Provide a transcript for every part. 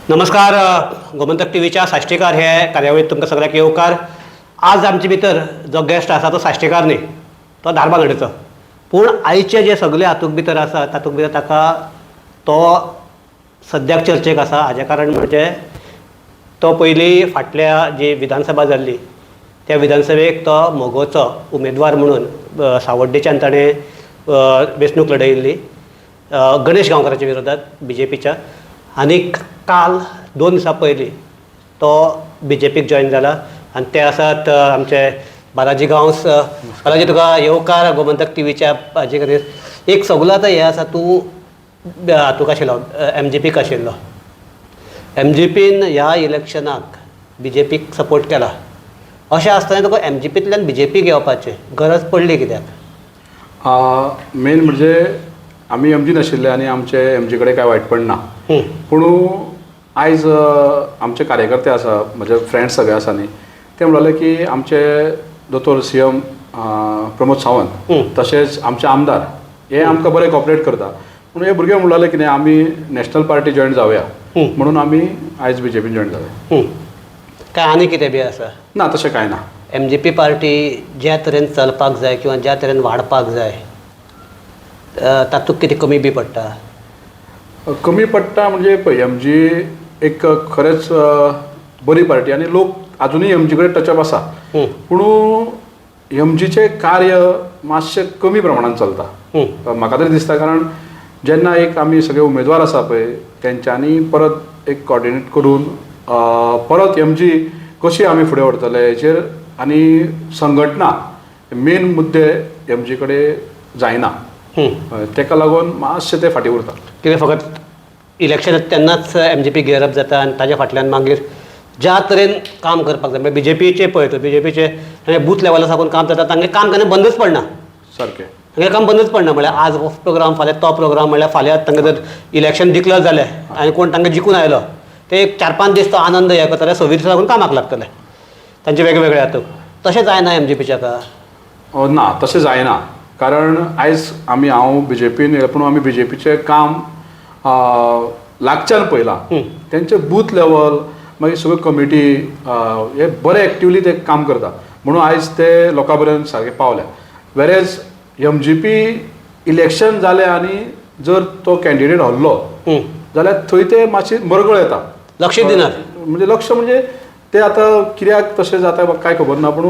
नमस्कार. गोमंतक टीव्हीच्या साश्टीकार हे कार्यावळीत तुमकां सगळ्यांक येवकार. आज आमचे भितर जो गेस्ट आसा तो साश्टीकार न्ही, तो धारबांदोडेचो, पूण आयचे जे सगळे हातूंत भितर आसा तातूंत भितर ताका तो सद्याक चर्चेक आसा. हाजें कारण म्हणजे तो पयलीं फाटल्या जी विधानसभा जाल्ली त्या विधानसभेक तो मगोचो उमेदवार म्हणून सावड्डेच्यान ताणें वेंचणूक लढयिल्ली गणेश गांवकाराच्या विरोधात बीजेपीच्या, आनी काल 2 दिसां पयलीं तो बीजेपीक जॉयन जाला आनी ते आसात आमचे बालाजी गांवस. बालाजी, तुका येवकार गोमंतक टीव्हीच्या हाजे खातीर. एक सगलो आतां हें आसा, तूं हातूंक आशिल्लो, एमजीपीक आशिल्लो. एमजीपीन ह्या इलेक्शनाक बीजेपीक सपोर्ट केला. अशें आसतना तुका एमजीपींतल्यान बीजेपीक येवपाचें गरज पडली कित्याक? मेन म्हणजे आमी एमजी नाशिल्ले आनी आमचे एमजी कडेन कांय वायटपण ना, पूण आयज आमचे कार्यकर्ते आसा, म्हजे फ्रेंड्स सगळे आसा न्ही, ते म्हणले की आमचे दोतोर सीएम प्रमोद सावंत तशेंच आमचे आमदार हे आमकां बरे कॉपरेट करता, पूण हे भुरगे म्हणलेले की न्ही, आमी नॅशनल पार्टी जॉयन जावया म्हणून आमी आयज बीजेपीन जॉयन जाले. काय आनी कितें बी आसा? ना, तशें कांय ना. एमजीपी पार्टी ज्या तरेन चलपाक जाय किंवा ज्या तरेन वाडपाक जाय, तातूंत कितें कमी बी पडटा? कमी पडटा म्हणजे पळय, एमजी एक खरेंच बरी पार्टी आनी लोक आजुनूय एमजी कडेन टचअप आसा, पूण एमजीचें कार्य मातशें कमी प्रमाणान चलता म्हाका तरी दिसता, कारण जेन्ना एक आमी सगळे उमेदवार आसा पळय, तेंच्यांनी परत एक कॉर्डिनेट करून परत एमजी कशी आमी फुडें व्हरतले हेचेर आनी संघटना मेन मुद्दे एमजी कडेन जायना. हय, तेका लागून मातशें ते फाटीं उरता. कितें फकत इलेक्शन तेन्नाच एमजीपी गियरअप जाता आनी ताज्या फाटल्यान मागीर ज्या तरेन काम करपाक जाय, म्हणजे बीजेपीचे पळय, बीजेपीचे बूथ लेवला साकून काम जाता, तांगें काम केन्ना बंदच पडना. तांगें काम बंदच पडना. म्हळ्यार आज हो प्रोग्राम, फाल्यां तो प्रोग्राम. म्हळ्यार फाल्यां तांकां जर इलेक्शन डिक्लेर जालें आनी कोण तांकां जिखून आयलो, ते एक 4-5 दीस तो आनंद हे करतले, सव्वीस दिसा साकून कामाक लागतले तांचे वेगवेगळे हातूंत. तशें जायना एमजीपीच्या का? ना, तशें जायना, कारण आयज आमी, हांव बीजेपीन, पूण आमी बीजेपीचें काम लागच्यान पळयलां. तेंचे बूथ लेवल, मागीर सगळ्यो कमिटी हे बरे एक्टिवली ते काम करता, म्हणून आयज ते लोकां पर्यंत सारके पावल्या. वेरेज एमजीपी इलेक्शन जालें आनी जर तो कॅन्डिडेट हरलो जाल्यार थंय ते मातशी मरगळ येता. लक्ष दिनात. म्हणजे लक्ष म्हणजे ते आतां कित्याक तशें जाता म्हाका कांय खबर ना, पूण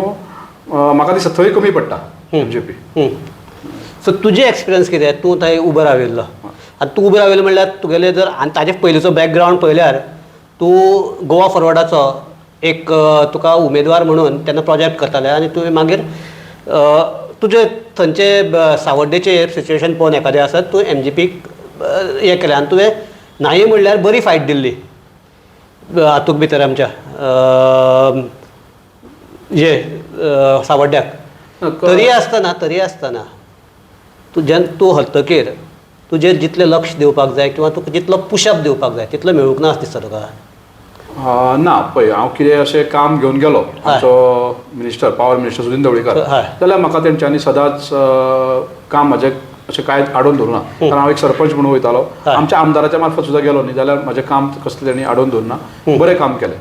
म्हाका दिसता थंय कमी पडटा एमजीपी. सो तुजें एक्सपिरियन्स कितें? तूं थंय उबो राविल्लो आनी तूं उबो राविल्लो म्हणल्यार तुगेलें जर आनी ताजे पयलींचो बॅकग्रावंड पळयल्यार तूं गोवा फॉरवर्डाचो एक तुका उमेदवार म्हणून तेन्ना प्रोजेक्ट करताले आनी तुवें मागीर तुजें थंयचे सावड्डेचें सिच्युएशन पळोवन एखादें आसत तूं एमजीपीक हें केलें आनी तुवें नाही म्हणल्यार बरी फायट दिल्ली हातूंत भितर आमच्या हे सावड्ड्याक. तरी आसतना तूं जेन्ना तूं हरतकीर तुजेर जितलें लक्ष दिवपाक जाय किंवा तुका जितलो पुशअप दिवपाक जाय तितलो मेळूंक ना अशें दिसता तुका? ना, पळय, हांव कितें अशें काम घेवन गेलो आमचो minister, power minister Sudin Dhavalikar जाल्यार म्हाका तेंच्यांनी सदांच काम म्हाजें अशें कांय आडोवन धरूना, कारण हांव एक सरपंच म्हणून वयतालो. आमच्या आमदाराच्या मार्फत सुद्दां गेलो न्ही जाल्यार म्हाजें काम कसलें तेणी आडोवन धरूना, बरें काम केलें.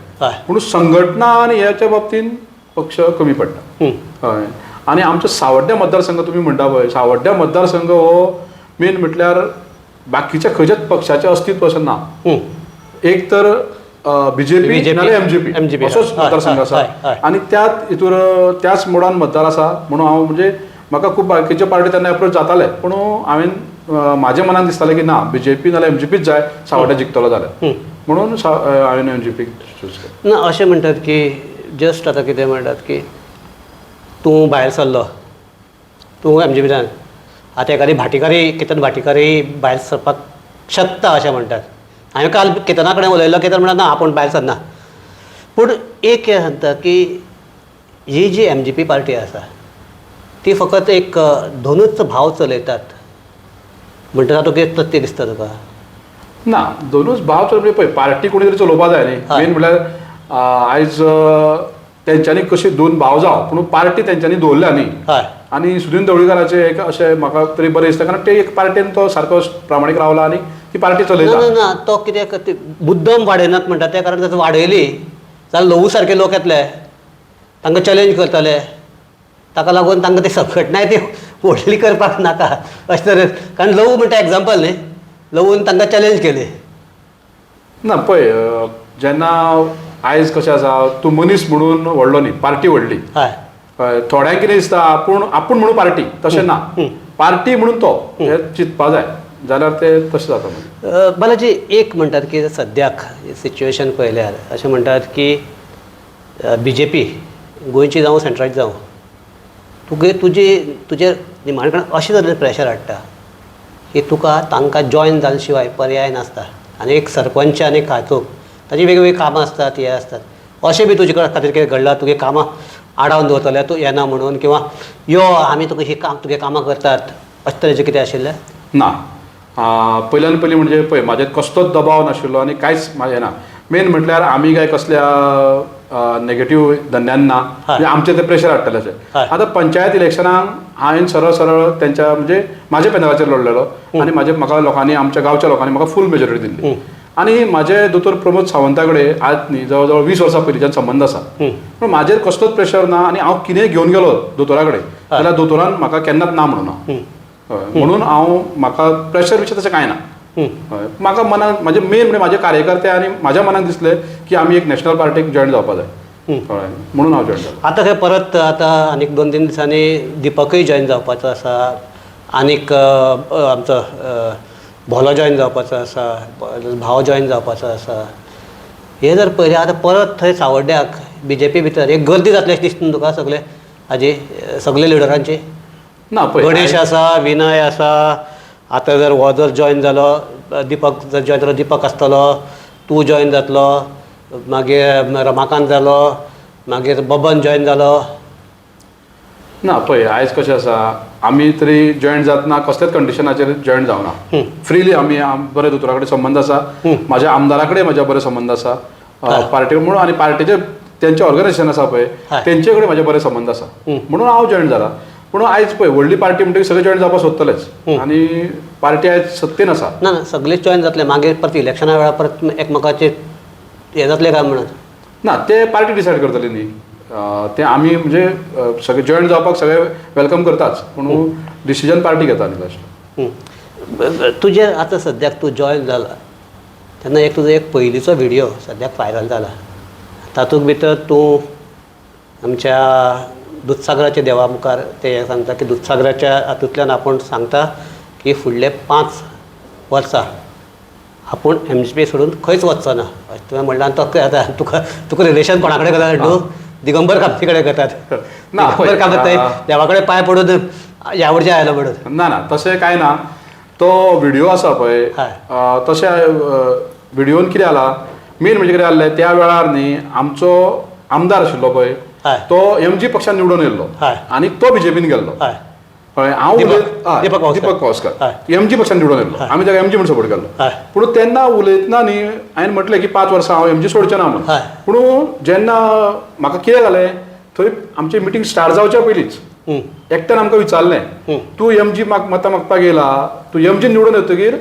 पूण संघटना आनी ह्याच्या बाबतीन पक्ष कमी पडटा. हय, आनी आमचो सावड्ड्या मतदारसंघ तुमी म्हणटा पळय, सावड्ड्या मतदारसंघ हो मेन म्हटल्यार बाकीच्या खंयच्याच पक्षाचें अस्तित्व अशें ना. एक तर बीजेपी BJP, नाल्यार एमजीपी MGP, असोच मतदारसंघ आसा. हय, हय. आनी त्याच हितूर त्याच मोडान मतदार आसा, म्हणून हांव म्हणजे म्हाका खूब बाकीचे पार्टी तेन्ना एप्रोच जाताले, पूण हांवें म्हाज्या मनान दिसतालें की ना, बीजेपी नाल्यार एमजीपीच जाय सावड्ड्या जिखतलो जाल्यार, म्हणून हांवें एमजीपी चूज केलें. ना, अशें म्हणटात की जस्ट आतां कितें म्हणटात की तूं भायर सरलो, तूं एमजीपीच्यान, आतां एखादी भाटीकारी, केतन भाटीकारी भायर सरपाक शकता अशें म्हणटात. हांवें काल केतना कडेन उलयलो, केतन म्हणटा ना, आपूण भायर सरना. पूण एक हें सांगता की ही जी एमजीपी पार्टी आसा ती फकत एक दोनूच भाव चलयतात म्हणटा, तातूंत कितें तथ्य दिसता तुका? ना, दोनूच भाव चल, पळय, पार्टी कोणी तरी चलोवपा जाय न्ही. मेन म्हळ्यार आयज तेंच्यांनी कशी दोन भाव जावं, पूण पार्टी तेंच्यांनी दवरल्या न्ही. आनी सुदिन ढवळीकाराचें एक अशें म्हाका तरी बरें दिसता, कारण ते एक पार्टीन तो सारको प्रामाणीक रावला आनी ती पार्टी ना चलयता. ना ना, तो कितें मुद्दम वाडयनात म्हणटा ते, कारण ताचो वाडयली जाल्यार ल्हवू सारके लोक येतले, तांकां चॅलेंज करतले, ताका लागून तांकां ती संघटनाय ती व्हडली करपाक नाका अशें तरेन. कारण लवू म्हणटा एग्जाम्पल न्ही, लवून तांकां चॅलेंज केली. ना पळय, जेन्ना आयज कशें आसा, तूं मनीस म्हणून व्हडलो न्ही, पार्टी व्हडली. हय. हय, थोड्यांक कितें दिसता आपूण आपूण म्हणून पार्टी, तशें ना, पार्टी म्हणून तो हें चिंतपा जाय, जाल्यार तें तशें जाता मागीर. बालाजी, एक म्हणटात की सद्याक सिच्युएशन पळयल्यार अशें म्हणटात की बीजेपी गोंयची जावं सेंट्राची जावं, तुगे तुजी तुजेर निमाणे कडेन अशें तरेन प्रेशर हाडटा की तुका तांकां जॉयन जाले शिवाय पर्याय नासता. आनी एक सरपंच आनी एक खातूक ताजी वेगवेगळीं कामां आसतात, हें आसतात, अशें बी तुजे खातीर कितें घडलां, तुगे कामां आडावन दवरतले तूं येना म्हणून, किंवां यो आमी तुका ही काम तुगे कामां करतात, अशें तरेचें कितें आशिल्लें? ना, पयल्यान पयलीं म्हणजे पळय म्हाजेर कसलोच दबाव नाशिल्लो आनी कांयच म्हाजें ना. मेन म्हटल्यार आमी काय कसल्या नेगेटीव धंद्यान ना, म्हणजे आमचें तें प्रेशर हाडटलें अशें. आतां पंचायत इलेक्शनाक हांवें सरळ सरळ तेंच्या म्हणजे म्हाज्या पॅनलाचेर लढलेलो आनी म्हाजे म्हाका लोकांनी, आमच्या गांवच्या लोकांनी म्हाका फूल मेजॉरिटी दिल्ली. आनी म्हाजे दोतोर प्रमोद सावंता कडेन आज न्ही जवळ जवळ 20 वर्सां पयलींच्यान संबंद आसा, पूण म्हाजेर कसलोच प्रेशर ना आनी हांव कितेंय घेवन गेलो दोतोरा कडेन जाल्यार दोतोरान म्हाका केन्नाच ना म्हणूना. हय, म्हणून हांव म्हाका प्रेशर विशय तशें कांय ना. हय, म्हाका मनाक म्हाजे मेन म्हणजे म्हाजे कार्यकर्ते आनी म्हाज्या मनाक दिसलें की आमी एक नॅशनल पार्टीक जॉयन जावपा जाय, कळ्ळें, म्हणून हांव जॉयन जालो. आतां खंय परत आतां आनीक 2-3 दिसांनी दिपकय जॉयन जावपाचो आसा, आनीक आमचो भोलो जॉयन जावपाचो आसा, भाव जॉयन जावपाचो आसा. हे जर पळयलें आतां परत थंय सावड्ड्याक बीजेपी भितर एक गर्दी जातली अशें दिसता तुका सगळे हाजी सगळे लिडरांची? ना पळय, गणेश आसा, विनय आसा, आतां जर हो जर जॉयन जालो, दीपक जर जॉयन जालो, दीपक आसतलो, तूं जॉयन जातलो, मागीर रमाकांत जालो, मागीर बबन जॉयन जालो. ना पळय, आयज कशें आसा, आमी तरी जॉयन जातना कसल्याच कंडिशनाचेर जॉयन जावना, फ्रिली आमी बरे दोतोरा कडेन संबंद आसा, म्हाज्या आमदारा कडेन म्हाज्या बरे संबंद आसा पार्टी म्हणून, आनी पार्टीचे तेंचे ऑर्गनायझेशन आसा पळय तेंचे कडेन म्हाजे बरे संबंद आसा, म्हणून हांव जॉयन जाला. पूण आयज पळय व्हडली पार्टी म्हणटकीर सगळे जॉयन जावपाक सोदतलेच आनी पार्टी आयज सत्तेन आसा. ना ना, सगळेच जॉयन जातले, मागीर परत इलेक्शना वेळार परत एकमेकाचेर हें जातलें काय म्हणून? ना, ते पार्टी डिसायड करतली न्ही, ते आमी म्हणजे सगळे जॉयन जावपाक सगळे welcome करताच, पूण डिसिजन पार्टी घेता न्ही लास्ट. तुजें आतां सद्याक तूं जॉयन जाला तेन्ना एक तुजो एक पयलींचो व्हिडियो सद्याक व्हायरल जाला, तातूंत भितर तूं आमच्या दुदसागराच्या देवा मुखार ते सांगता की दुदसागराच्या हातूंतल्यान आपूण सांगता की फुडले 5 वर्सां आपूण एमजीपी सोडून खंयच वचचो ना अशें तुवें म्हणलां. आनी तो आतां तुका तुका रिलेशन कोणा कडेन करता तूं? दिगंबर कामती कडेन करतात. ना, दिगंबर कामत देवा कडेन पांय पडून ह्या वर्सा आयलो म्हणून. ना ना, तशें कांय ना. तो व्हिडियो आसा पळय, तशें व्हिडियोन कितें जाला, मेन म्हणजे कितें जाल्लें त्या वेळार न्ही आमचो आमदार आशिल्लो पळय तो एमजी पक्षान निवडून येयल्लो आनी तो बीजेपीन गेल्लो. कळ्ळें, हांव दीपक पावसकर एमजी पक्षान निवडून येयल्लो, आमी ताका एमजी म्हूण सपोर्ट केल्लो. पूण तेन्ना उलयतना न्ही हांवें म्हटलें की 5 वर्सां हांव एमजी सोडचें ना म्हणून. पूण जेन्ना म्हाका कितें जालें, थंय आमची मिटींग स्टार्ट जावच्या पयलींच एकट्यान आमकां विचारलें, तूं एमजी मतां मागपाक येयला, तूं एमजी निवडून येतकीर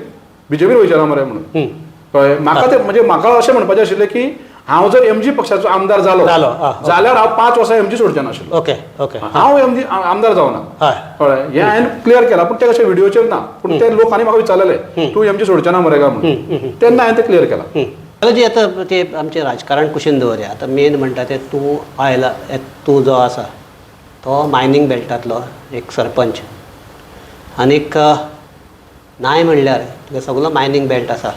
बीजेपीन वयचें ना मरे म्हणून. कळ्ळें, म्हाका ते म्हणजे म्हाका अशें म्हणपाचें आशिल्लें की हांव जर एमजी पक्षाचो आमदार जालो जाल्यार हांव 5 वर्सां एमजी सोडचें नाशिल्लो. ओके ओके, हांव एमजी आमदार जावना. कळ्ळें, हें हांवें क्लियर केलां, पूण तें कशें व्हिडियोचेर ना, पूण ते लोकांनी म्हाका विचारलेलें तूं एमजी सोडचें ना मरे काय म्हणून, तेन्ना हांवें तें क्लियर केलां. जी आतां ते आमचें राजकारण कुशीन दवरया, आतां मेन म्हणटा तें तूं आयला, तूं जो आसा तो मायनींग बेल्टांतलो एक सरपंच, आनीक नाय म्हणल्यार तुका सगलो मायनींग बेल्ट आसा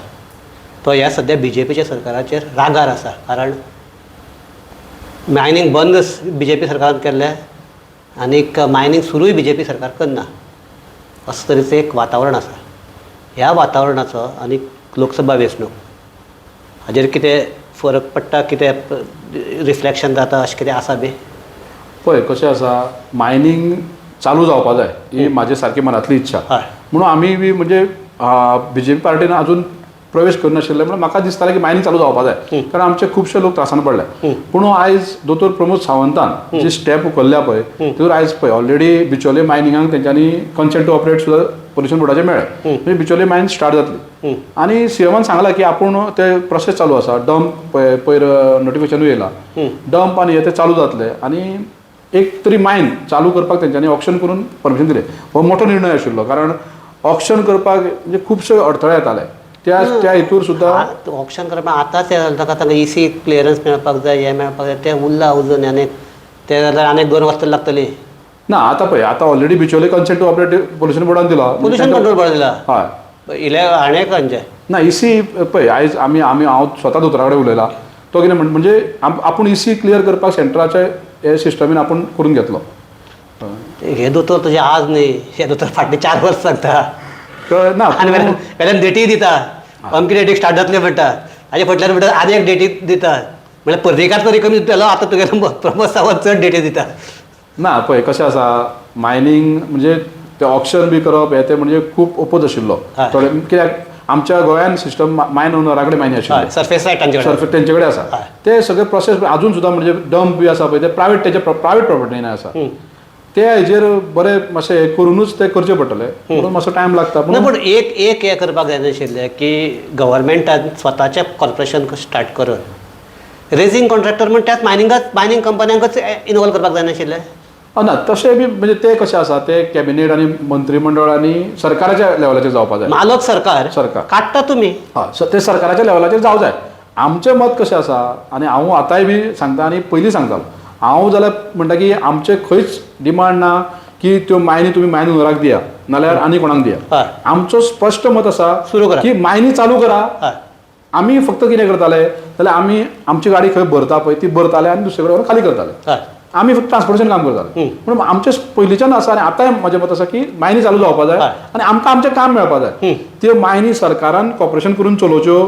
तो ह्या सद्या बीजेपीच्या सरकाराचेर रागार आसा, कारण मायनींग बंद बीजेपी सरकारान केल्लें आनीक मायनींग सुरूय बीजेपी सरकार करना, असो तरेचें एक वातावरण आसा. ह्या वातावरणाचो आनी लोकसभा वेंचणूक हाजेर कितें फरक पडटा, कितें रिफ्लेक्शन जाता अशें कितें आसा बी? पळय कशें आसा, मायनींग चालू जावपा जाय ही म्हाजी सारकी मनांतली इच्छा, म्हणून आमी बी म्हणजे बीजेपी पार्टीन अजून प्रवेश करूं नाशिल्ले, म्हणून म्हाका दिसतालें की मायनींग चालू जावपा जाय, कारण आमचे खुबशे लोक त्रासान पडले. पूण आयज दोतोर प्रमोद सावंतान जी स्टेप उखल्ल्या पळय तितून आयज पळय ऑलरेडी बिचोले मायनिंगाक तेंच्यांनी कन्सेंट टू ऑपरेट सुद्दां पोल्युशन बोर्डाचें मेळ्ळें, म्हणजे बिचोली मायन स्टार्ट जातली. आनी सीएमान सांगलां की आपूण ते प्रोसेस चालू आसा, डंप पयर नोटिफिकेशनूय येयला, डंप आनी हे ते चालू जातले आनी एक तरी मायन चालू करपाक तेंच्यांनी ऑक्शन करून परमिशन दिलें. हो मोठो निर्णय आशिल्लो, कारण ऑक्शन करपाक म्हणजे खुबशे अडथळे येताले त्या त्या हितूर सुद्दां. ऑप्शन करपाक आतांच हें जालें, ताका तांकां इसी क्लियरन्स मेळपाक जाय, हें मेळपाक जाय, तें उरलां अजून आनी तें जाल्यार आनीक 2 वर्सां लागतलीं. ना, आतां पळय, आतां already Bicholim consent to operate pollution बोर्डान दिला. पोल्युशन कंट्रोल बोर्ड दिला. हय. इले हाणें खंयचें ना, इसी पळय, आयज आमी आमी हांव स्वता दोतोरा कडेन उलयला, तो कितें म्हण म्हणजे आपूण इसी क्लियर करपाक सेंट्राचे हे सिस्टमीन आपूण करून घेतलो. हे दोतोर तुजें आज न्ही, हे दोतोर फाटले 4 वर्स सांगता. कळ्ळें ना? आनी वेल्यान वेल्यान डेटी दिता, अमकी डेटीक स्टार्ट जातलें म्हणटा, हाजे फाटल्यान म्हणटा आनी एक डेटी दिता, म्हणल्यार पर्रीकार तरी कमी दितालो, आतां तुगेलो प्रमोद सावंत चड डेटी दिता. ना, पळय कशें आसा, मायनींग म्हणजे ते ऑक्शन बी करप हे ते म्हणजे खूब ओपोज आशिल्लो थोडे, कित्याक आमच्या गोंयान सिस्टम मायन ओनरा कडेन मायनी आशिल्ली, सरफेस रायट तांचे कडेन, सरफेस तेंचे कडेन आसा. ते सगळे प्रोसेस अजून सुद्दां म्हणजे डंप बी आसा पळय, ते प्रायवेट, तेजे प्रायवेट प्रॉपर्टीन आसा, ते हेजेर बरे मातशें हें करुनूच ते करचे पडटले, म्हणून मातसो टायम लागता. ना, पूण एक एक हें करपाक जाय नाशिल्लें की गव्हर्मेंटान स्वताचें कॉर्पोरेशन स्टार्ट करून रेजींग कॉन्ट्रॅक्टर म्हण त्याच मायनिंगाक, मायनींग कंपन्यांकच इनवॉल्व करपाक जाय नाशिल्लें. ना, तशें बी म्हणजे ते कशें आसा, ते कॅबिनेट आनी मंत्रीमंडळ आनी सरकाराच्या लेवलाचेर जावपा जाय. मालक सरकार, सरकार काडटा तुमी. हय, ते सरकाराच्या लेवलाचेर जावं जाय. आमचें मत कशें आसा, आनी हांव आतांय बी सांगता आनी पयलीं सांगतालो, हांव जाल्यार म्हणटा की आमचें खंयच डिमांड ना की त्यो मायनी तुमी मायन ओनराक दिया नाल्यार आनी कोणाक दिया. आमचो स्पश्ट मत आसा सुरू करा की मायनी चालू करा. आमी फक्त कितें करताले जाल्यार आमी आमची गाडी खंय भरता पळय ती भरताले आनी दुसरे कडेन खाली करताले. आमी फक्त ट्रान्सपोर्टेशन काम करताले. पूण आमचें पयलींच्यान आसा आनी आतांय म्हजें मत आसा की मायनी चालू जावपा जाय आनी आमकां आमचें काम मेळपा जाय. त्यो मायनी सरकारान कॉर्पोरेशन करून चलोवच्यो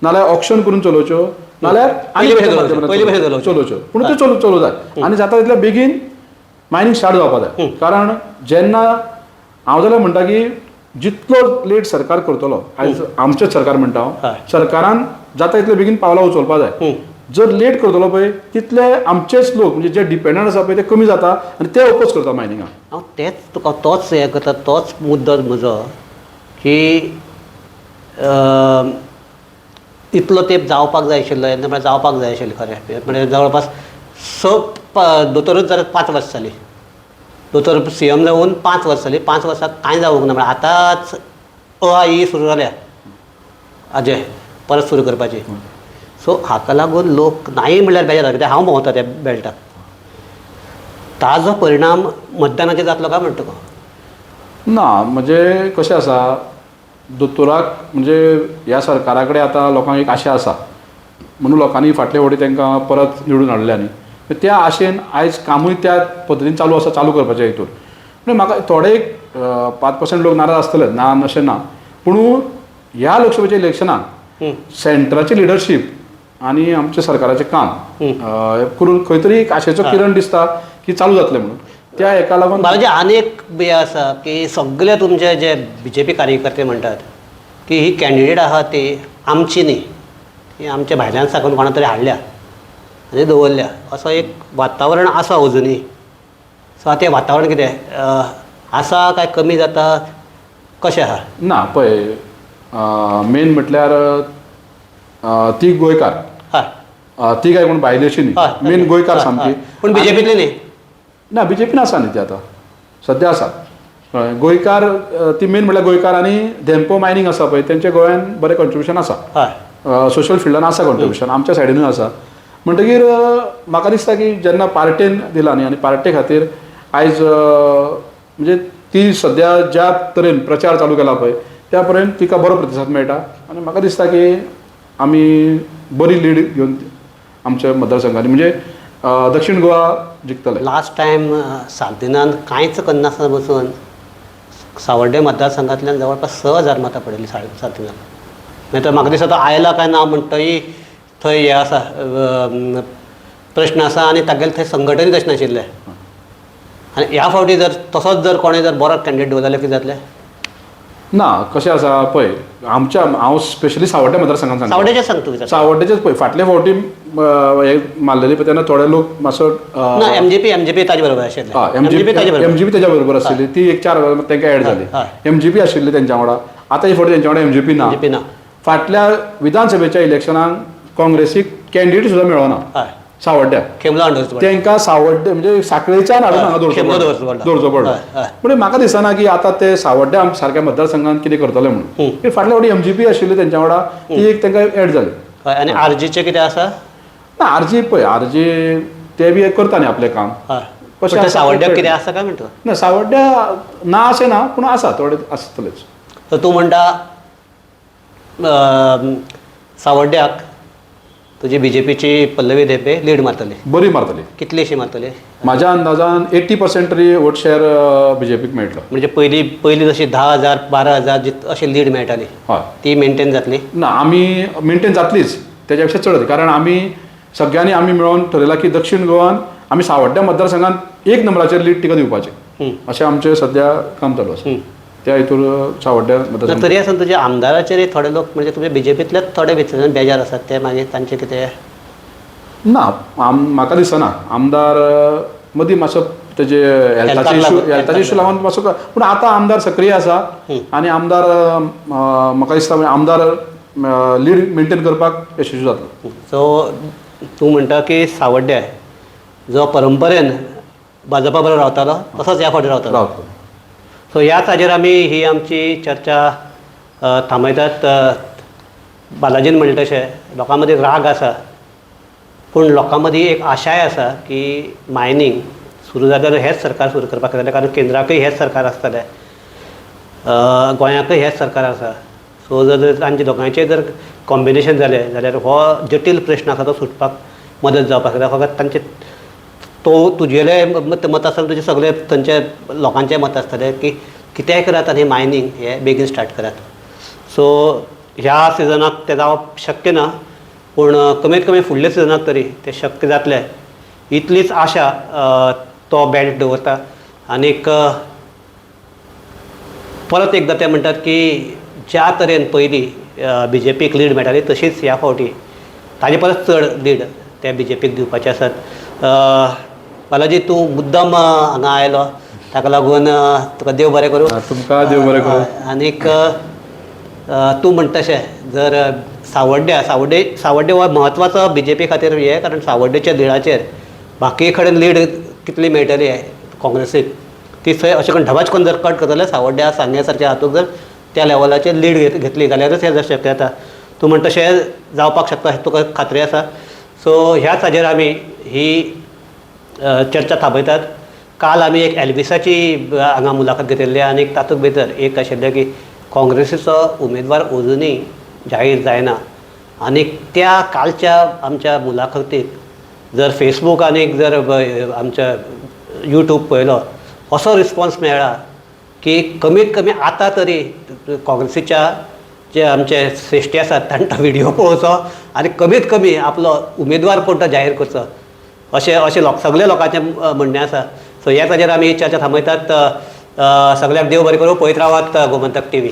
नाल्यार ऑक्शन करून चलोवच्यो नाल्यार आनी चलोवच्यो, पूण त्यो चलोवं जाय आनी जाता तितले बेगीन मायनींग स्टार्ट जावपा जाय. कारण जेन्ना हांव जाल्यार म्हणटा की जितलो लेट सरकार करतलो, आयज आमचेंच सरकार म्हणटा हांव, सरकारान जाता तितले बेगीन पावलां उचलपा जाय. जर लेट करतलो पळय तितले आमचेच लोक म्हणजे जे डिपेंडंट आसा पळय ते कमी जाता आनी ते ओपोज करता मायनिंगाक. हांव तेच तुका तोच हें करता, तोच मुद्दो म्हजो की इतलो तेंप जावपाक जाय आशिल्लो, म्हळ्यार जावपाक जाय आशिल्लें खरें म्हळ्यार जवळपास 6 दोतोरूच जाल्यार 5 वर्सां जालीं, दोतोर सीएम जावन 5 वर्सां जालीं, 5 वर्सां कांय जावंक ना. म्हळ्यार आतांच अ आ ई सुरू जाल्या आजे परत सुरू करपाची. सो हाका लागून लोक नाही म्हणल्यार बेजार जाता, कित्याक हांव भोंवता त्या बेल्टाक. ताजो परिणाम मतदानाचेर जातलो काय म्हणटा तुका? ना, म्हणजे कशें आसा, दोतोराक म्हणजे ह्या सरकारा कडेन आतां लोकांक एक आशा आसा म्हणून लोकांनी फाटले फावटी तांकां परत निवडून हाडले आनी त्या आशेन आयज कामूय त्या पद्दतीन चालू आसा, चालू करपाच्या हितून. म्हणजे म्हाका थोडे एक 5% लोक नाराज आसतले, ना अशें ना, पूण ह्या लोकसभेच्या इलेक्शनाक सेंट्राची लिडरशीप आनी आमच्या सरकाराचें काम करून खंय तरी एक आशेचो किरण दिसता की चालू जातलें म्हणून त्या हेका लागून. बालाजी, आनी एक हें आसा की सगळे तुमचे जे बीजेपी कार्यकर्ते म्हणटात की ही कॅन्डिडेट आहा ती आमची न्ही, ही आमच्या भायल्यान साकून कोणा तरी हाडल्या आनी दवरल्या, असो एक वातावरण आसा अजुनूय. सो आतां तें वातावरण कितें आसा काय कमी जाता, कशें आहा? ना पळय, मेन म्हटल्यार ती गोंयकार, ती काय कोण भायली अशी न्ही, मेन गोंयकार सामकी. पूण बीजेपींतली न्ही? ना, बीजेपीन आसा न्ही ती आतां सद्या आसा. गोंयकार ती मेन म्हटल्यार गोंयकार आनी धेंपो मायनींग आसा पळय तेंच्या गोंयान बरें कॉन्ट्रिब्युशन आसा, सोशल फिल्डान आसा कॉन्ट्रिब्युशन, आमच्या सायडीनूय आसा. म्हणटगीर म्हाका दिसता की जेन्ना पार्टेन दिला न्ही आनी पार्टे खातीर आयज म्हणजे ती सद्या ज्या तरेन प्रचार चालू केला पळय त्या पर्यंत तिका बरो प्रतिसाद मेळटा आनी म्हाका दिसता की आमी बरी लीड घेवन आमच्या मतदारसंघांनी म्हणजे दक्षिण गोवा जिखतले. लास्ट टायम सात दिनान कांयच करनासतना बसून सावर्डे मतदारसंघांतल्यान जवळपास 6000 मतां पडिल्लीं 7.5 दिनान. मागीर तर म्हाका दिसता तो आयला काय ना म्हणटय थंय हें आसा, प्रश्न आसा आनी तागेलें थंय संघटनूय तशें नाशिल्लें. आनी ह्या फावटी जर तसोच जर कोणें जर बरो कॅन्डिडेट दवरलो जाल्यार कितें जातलें? ना, कशें आसा पळय, आमच्या हांव स्पेशली सावड्डे मतदारसंघान सांगता. सावड्याचें सांग तूं. सावड्डेचेच पळय, फाटले फावटी हे मारलेली पळय तेन्ना थोडे लोक मातसो ना, एमजीपी, एमजीपी ताजे बरोबर आशिल्ले. एमजीपी ताजे बरोबर. एमजीपी तेच्या बरोबर आशिल्ली, ती एक 4,000 तांकां एड जाली. एमजीपी आशिल्ली तेंच्या वांगडा, आतां हे फावटी तेंच्या वांगडा एमजीपी ना. एमजीपी ना. फाटल्या विधानसभेच्या इलेक्शनाक काँग्रेसीक कॅन्डिडेट सुद्दां मेळना सावड्ड्या. खेमलो हाडून दवरचो पडलो. तांकां सावड्डे म्हणजे साखळेच्यान हाडून हांगा दवरचो खेमलो पडलो. दवरचो पडलो. दवरचो पडलो. हय, हय. म्हणजे म्हाका दिसना की आतां ते सावड्ड्या सारक्या मतदारसंघात कितें करतले म्हणून. की फाटल्या फावटी एमजीपी आशिल्ली तेंच्या वांगडा, ती एक तांकां एड जाली. हय, आनी आरजीचें कितें आसा? ना, आरजी पळय, आरजी ते बी एक करता न्ही आपलें काम. कशें पूण ते आसा, सावड्ड्याक कितें आसा काय म्हणटा? ना, सावड्ड्या ना अशें ना, पूण आसा थोडे आसतलेच. तर तूं म्हणटा सावड्ड्याक तुजी बीजेपीची पल्लवी धेंपे लीड मारतली? बरी मारतली. कितलीशी मारतली? म्हाज्या अंदाजान 80% तरी वोट शेअर बीजेपीक मेळटलो. म्हणजे पयलीं पयलीं जशी 10,000 12,000 जी अशी लीड मेळटाली ती मेंटेन जातली? ना, आमी मेंटेन जातलीच, तेज्या पेक्षा चड, कारण आमी सगळ्यांनी आमी मेळोन ठरयलां की दक्षीण गोवान आमी सावड्ड्या मतदारसंघात एक नंबराचेर लीड तिका दिवपाचें, अशें आमचें सद्या काम चालू आसा त्या हितूर सावड्ड्या ना, मतदारसंघ. तरी आसतना तुज्या आमदाराचेरय थोडे लोक, म्हणजे तुमच्या बीजेपींतलेच थोडे भितर बेजार आसात, ते मागीर तांचे कितें? ना, म्हाका दिसना आमदार मदीं मातसो तेजे हेल्थाचे इशू, हेल्थाचे इशू लागून मातसो, पूण आतां आमदार सक्रीय आसा आनी आमदार म्हाका दिसता आमदार लीड मेंटेन करपाक यशस्वी जातलो. सो तूं म्हणटा की सावड्ड्या जो परंपरेन भाजपा बरोबर रावतालो तसोच ह्या फावटी रावतलो. रावतलो. सो ह्याच हाजेर आमी ही आमची चर्चा थांबयतात. बालाजीन म्हणलें तशें लोकां मदीं राग आसा, पूण लोकां मदीं एक आशाय आसा की मायनींग सुरू जाल्यार हेंच सरकार सुरू करपाक जाय, कारण केंद्राकय हेंच सरकार आसतलें, गोंयाकय हेंच सरकार आसा. सो जर तांचे दोगांयचें जर कॉम्बिनेशन जालें जाल्यार हो जटील प्रश्न आसा तो सुटपाक मदत जावपाक जाय. फकत तांचे तो तुजेले मत आसतलें, तुजे सगळे थंयचे लोकांचें मत आसतलें की कितेंय करात आनी मायनींग हें बेगीन स्टार्ट करात. सो ह्या सिजनाक तें जावप शक्य ना, पूण कमीत कमी फुडल्या सिजनाक तरी तें शक्य जातलें इतलीच आशा तो बॅल्ट दवरता. आनीक परत एकदां ते म्हणटात की ज्या तरेन पयलीं बीजेपीक लीड मेळटाली तशीच ह्या फावटी ताजे परस चड लीड ते बीजेपीक दिवपाचे आसात. बालाजी, तूं मुद्दम हांगा आयलो ताका लागून तुका देव बरें करूं. तुमकां देव बरें करूं. आनीक तूं म्हणटा तशें जर सावड्ड्या सावड्डे सावड्डे हो म्हत्वाचो बीजेपी खातीर हें, कारण सावड्डेच्या लिडाचेर बाकी कडेन लीड कितली मेळटली काँग्रेसीक ती थंय अशें करून ढबाच करून जर कट करतले जाल्यार सावड्ड्या सांग्या सारक्या हातूंत जर त्या लेवलाचेर लीड घेतली जाल्यारच हें जर शक्य जाता. तूं म्हणटा तशें जावपाक शकता हें तुका खात्री आसा. सो ह्याच हाजेर आमी ही चर्चा थांबयतात. काल आमी एक एल्विसाची हांगा मुलाखत घेतिल्ली आनी तातूंत भितर एक आशिल्लें की काँग्रेसीचो उमेदवार अजुनूय जाहीर जायना, आनी त्या कालच्या आमच्या मुलाखतीक जर फेसबूक आनी जर आमच्या यूट्यूब पळयलो असो रिस्पोन्स मेळ्ळा की कमीत कमी आतां तरी काँग्रेसीच्या जे आमचे श्रेश्ठी आसात तांकां व्हिडियो पळोवचो आनी कमीत कमी आपलो उमेदवार कोण तो जाहीर करचो अशें अशें लोक सगळे लोकांचें म्हणणें आसा. सो ह्याच हाजेर आमी ही चर्चा थांबयतात. सगळ्यांक देव बरें करूं. पळयत रावात गोमंतक टीव्ही.